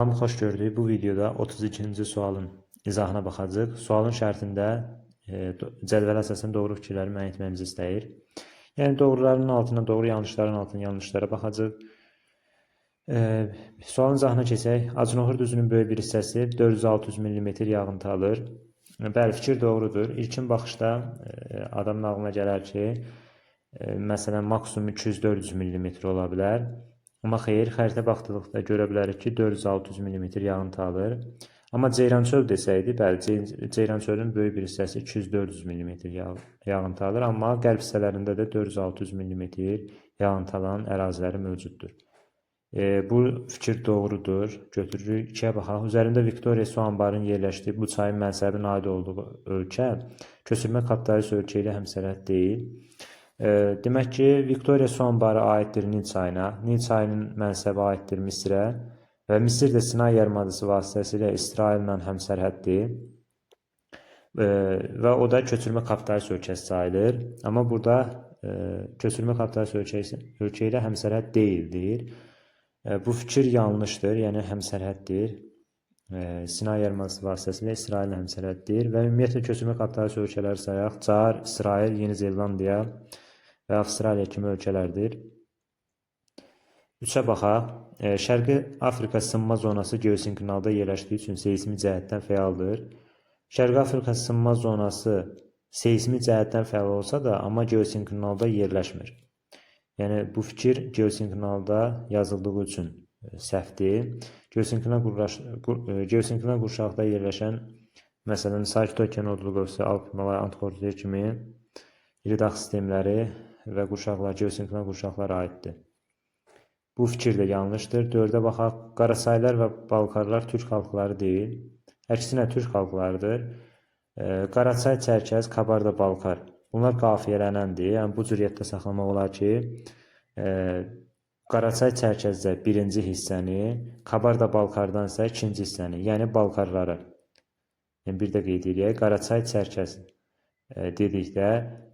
Salam, xoş gördük. Bu videoda 32-ci sualın izahına baxacağıq. Sualın şərtində cədvələ əsasən doğru fikirləri müəyyən etməyimizi istəyir. Yəni doğruların altına doğru, yanlışların altına yanlışlara baxacağıq. Sualın izahına keçək. Acınoxur düzünün böyük bir hissəsi 400-600 mm yağıntı alır. Bəli, fikir doğrudur. İlkin baxışda adamın ağlına gələr ki, məsələn, maksimum 200-400 mm ola bilər. Amma xeyr, xəritə baxdıqda görə bilərik ki, 400-600 mm yağıntı alır. Amma Ceyrançöl desəydi, bəli, Ceyrançölün böyük bir hissəsi 200-400 mm yağıntı alır, amma qərb hissələrində də 400-600 mm yağıntı alan əraziləri mövcuddur. Bu fikir doğrudur. Götürürük, 2-yə baxaq. Üzərində Viktoriya su anbarının yerləşdiyi bu çayın mənsəbinin aid olduğu ölkə köçürmə kapitalist ölkə ilə həmsərhəd deyil. Demək ki, Viktoriya su anbarı aiddir Nil çayına. Nil çayının mənsəbi aiddir Misrə və Misir də Sinay yarımadası vasitəsilə İsraillə həmsərhəddir. Və o da köçürmə kapitalist ölkəsi sayılır. Amma burada köçürmə kapitalist ölkə ilə həmsərhəd deyildir. Bu fikir yanlışdır, yəni həmsərhəddir. Sinay yarımadası vasitəsilə İsraillə həmsərhəddir və ümumiyyətlə köçürmə kapitalist ölkələri sayaq, CAR, İsrail, Yeni Zelandiya və Avstraliya kimi ölkələrdir. 3-ə baxaq. Şərqi Afrika sınma zonası geosinklinalda yerləşdiyi üçün seysmi cəhətdən fəaldır. Şərqi Afrika sınma zonası seysmi cəhətdən fəal olsa da, amma geosinklinalda yerləşmir. Yəni bu fikir geosinklinalda yazıldığı üçün səhvdir. Geosinklinal qurşaqda yerləşən, məsələn, Sakit Okean odlu qövsü, Alp, Himalaya, Antkordilyer kimi iri dağ sistemləri və qurşaqlar, geosinklinal qurşaqlara aiddir. Bu fikir də yanlışdır. 4-ə baxaq. Qarasaylar və Balkarlar türk xalqları deyil. Əksinə türk xalqlarıdır. Qaraçay, Çərkəz, Kabarda, Balkar. Bunlar qafiyələnəndir. Yəni bu cür yadda saxlamaq olar ki, Qaraçay, Çərkəzdə birinci hissəni, Kabarda, Balkardan isə ikinci hissəni, yəni Balkarları. Yəni bir də qeyd eləyək. Qaraçay, Çərkəz dedikdə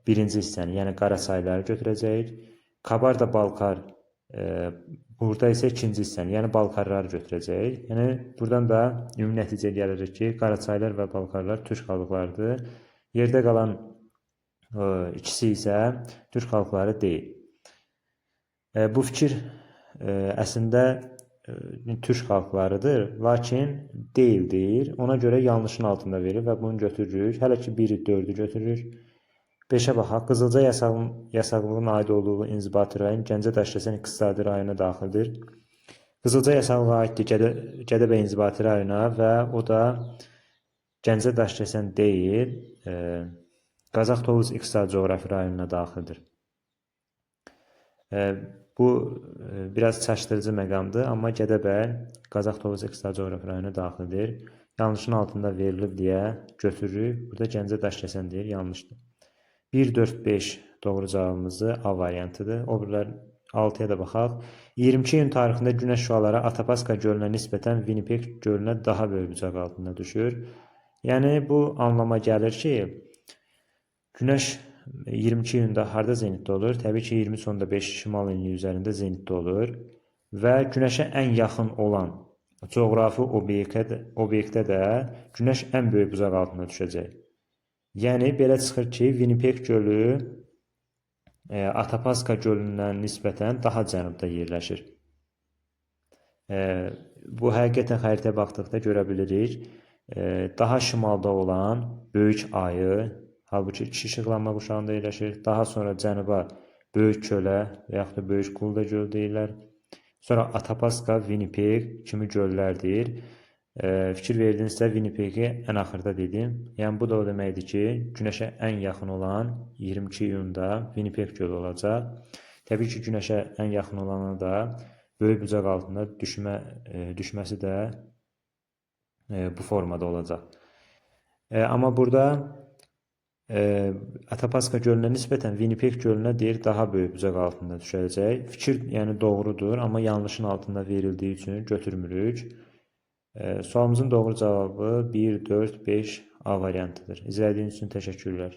birinci hissəni, yəni Qaraçayları götürəcəyik. Kabarda, Balkar burada isə ikinci hissəni, yəni Balkarları götürəcəyik. Yəni buradan da ümumi nəticəyə gəlirik ki, Qaraçaylar və Balkarlar türk xalqlarıdır. Yerdə qalan ikisi isə türk xalqları deyil. Bu fikir əslində türk xalqlarıdır, lakin deyildir. Ona görə yanlışın altında verir və bunu götürürük. Hələ ki 1-i 4-ü götürürük. 5-ə baxaq. Qızılca yasaqlığının aid olduğu inzibati rayon Gəncə Daşkəsən iqtisadi rayonuna daxildir. Qızılca yasaqlığı aiddir Gədəbəy inzibati rayonuna və o da Gəncə Daşkəsən deyil, Qazax Tovuz iqtisadi coğrafi rayonuna daxildir. Bu biraz çaşdırıcı məqamdır, amma Gədəbəy Qazax Tovuz iqtisadi coğrafi rayonuna daxildir. Yanlışın altında verilib deyə götürürük. Burada Gəncə Daşkəsən deyir, yanlışdır. 1, 4, 5 doğru cavabımızı A variantıdır. O birilər 6-ya da baxaq. 22 iyun tarixində günəş şüaları Atapaska gölünə nisbətən Winnipeg gölünə daha böyük bucaq altında düşür. Yəni bu anlama gəlir ki, günəş 22 iyunda harda zenitdə olur? Təbii ki, 23.5 şimal enliyi üzərində zenitdə olur və günəşə ən yaxın olan coğrafi obyektə də günəş ən böyük bucaq altında düşəcək. Yəni belə çıxır ki, Winnipeg gölü Atapaska gölündən nisbətən daha cənubda yerləşir. Bu həqiqətən xəritəyə baxdıqda görə bilirik. Daha şimalda olan Böyük Ayı, halbuki iki işıqlanma quşağında yerləşir. Daha sonra cənuba Böyük Kölə və yaxud da Böyük Qulda göl deyirlər. Sonra Atapaska, Winnipeg kimi göllərdir. Fikir verdinizsə Winnipegi ən axırda dedim. Yəni bu da o deməkdir ki, günəşə ən yaxın olan 22 iyunda Winnipeg gölü olacaq. Təbii ki, günəşə ən yaxın olana da böyük bucaq altında düşməsi də bu formada olacaq. Amma burada Atapaska gölünə nisbətən Winnipeg gölünə deyir daha böyük bucaq altında düşəcək. Fikir yəni doğrudur, amma yanlışın altında verildiyi üçün götürmürük. Sualımızın doğru cavabı 1, 4, 5 A variantıdır. İzlədiyiniz üçün təşəkkürlər.